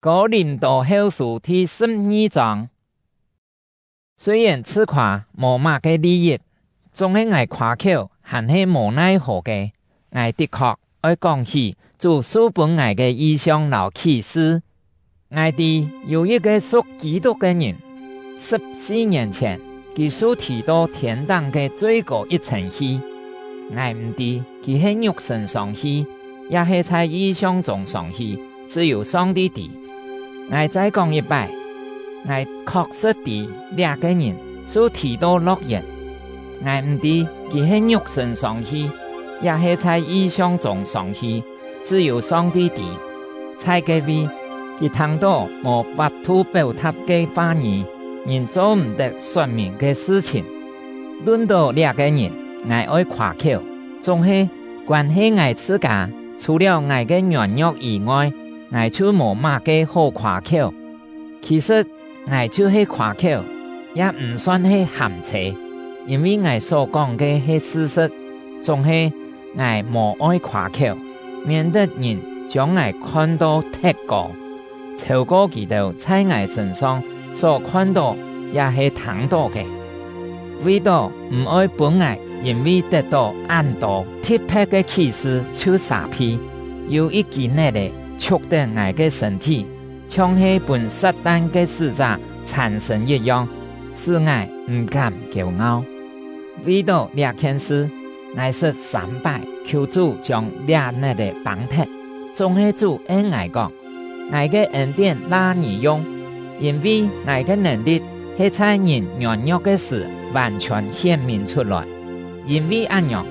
哥林多後書第十二章，雖然自誇無麼个利益，總係𠊎誇口還係無奈何个。𠊎的確愛講起主賜分𠊎个異象摎啟示。𠊎知有一個屬基督个人，14年前，佢受提到天頂个最高一層去。𠊎毋知佢係肉身上去，抑係在異象中上去，只有上帝知。𠊎再講一擺，𠊎確實知這个人受提到樂園。𠊎毋知佢係肉身上去，抑係在異象中上去，只有上帝知。在个位，佢聽到無法度表達个話語，人做毋得說明个事情。論到這个人，𠊎愛誇口，總係關係𠊎自家，除了𠊎个軟弱以外，𠊎就無麼个好誇口。其實𠊎就是誇口，也毋算係含吹，因為𠊎所講个係事實。總係𠊎無愛誇口，免得人將𠊎看到忒高，超過佢兜在𠊎身上所看到抑係聽到个。為著毋愛分𠊎，因為得到按多特別个啟示就沙屁，有一支軚仔戳著𠊎个身體，像係分撒但个使者纏身一樣，使𠊎毋敢驕傲。為著這件事，𠊎實三擺求主將這軚仔崩脫，總係主向𠊎講：𠊎个恩典抐你用，因為𠊎个能力係在人軟弱个時完全顯明出來。因為按樣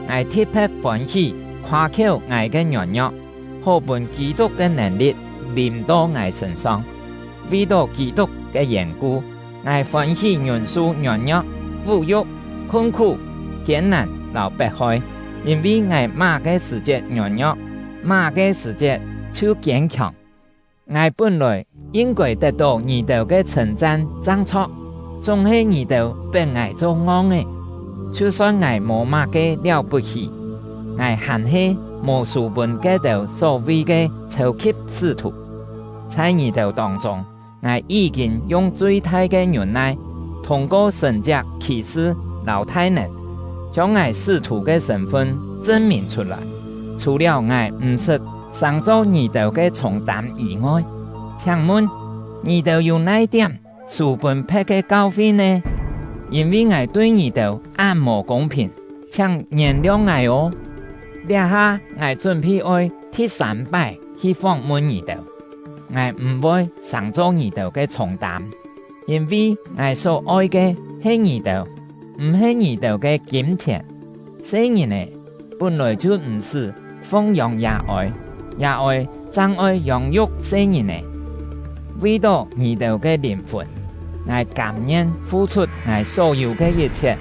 ，𠊎特別歡喜誇口𠊎个軟弱，好分基督个能力臨到𠊎身上。為著基督个緣故，𠊎歡喜忍受軟弱、侮辱、困苦、艱難摎迫害，因為𠊎麼个時節軟弱，麼个時節就堅強。𠊎本來應該得到你兜个稱讚讚賞，總係你兜逼𠊎做戇个。就算𠊎無麼个了不起，𠊎還係無輸分各兜所謂个超級使徒。在你兜當中，𠊎已經用最大个忍耐，通過神蹟奇事摎大能，將𠊎使徒个身份證明出來。除了𠊎毋實成做你兜个重擔以外，請問你兜有哪點輸分別个教會呢？因為𠊎對你兜按無公平，請原諒𠊎哦。這下𠊎準備愛第三擺去訪問你兜，𠊎毋愛成做你兜个重擔，因為𠊎所愛个係你兜，毋係你兜个金錢。世人个本來就毋使奉養爺愛，爺愛正愛養育細人个。為著你兜个靈魂，𠊎甘願付出𠊎所有个一切，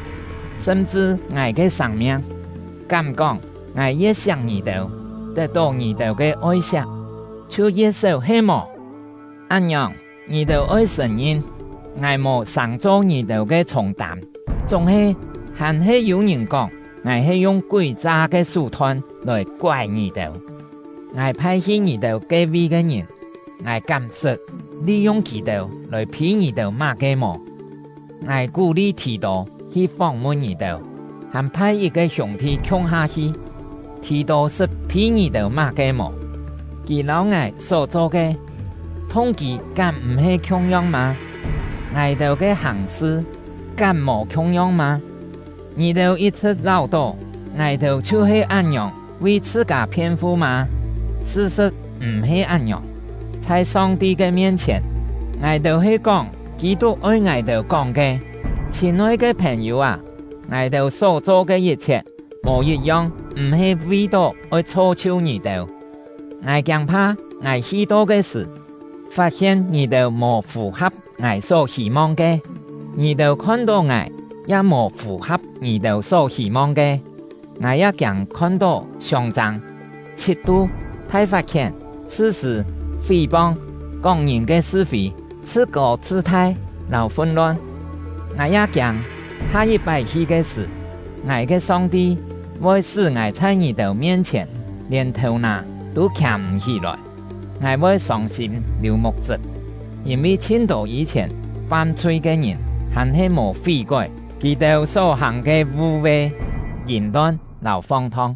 甚至𠊎个生命。敢講，𠊎越想你兜，得到你兜个愛錫，就越少，係無？按樣，你兜愛承認，𠊎無成做你兜个重擔，總係還係有人講，𠊎係用詭詐个手段來拐你兜。𠊎派去你兜个位个人，𠊎敢實利用佢兜來騙你兜麼个無？𠊎鼓勵提多去訪問你兜，還派一个兄弟共下去。提多實騙你兜麼个無？佢摎𠊎所做个，動機敢毋係共樣嗎？𠊎兜个行事敢無共樣嗎？你兜一直繞道，𠊎兜就係按樣為自家辯護嗎？事實毋係按樣，在上帝个面前，𠊎兜係講基督愛𠊎兜講个。親愛个朋友啊，𠊎兜所做个一切，無一樣毋係為著愛造就你兜。𠊎驚怕𠊎去到个時，發現你兜無符合𠊎所希望个，你兜看到𠊎也無符合你兜所希望个。𠊎也驚看到相爭、嫉妒、大發譴、自私、誹謗、講人个是非、自高自大、摎混亂。𠊎也驚下一擺去个時，𠊎个上帝會使𠊎在你兜面前連頭腦都徛毋起來。𠊎會傷心流目汁，yîn-vi chhin tô yî-chhièn fam-chhui ke ngìn hàn-he mò fí-kói; kì-têu só hàng ke vù-ve, yìn-lon, lâu fong-thong.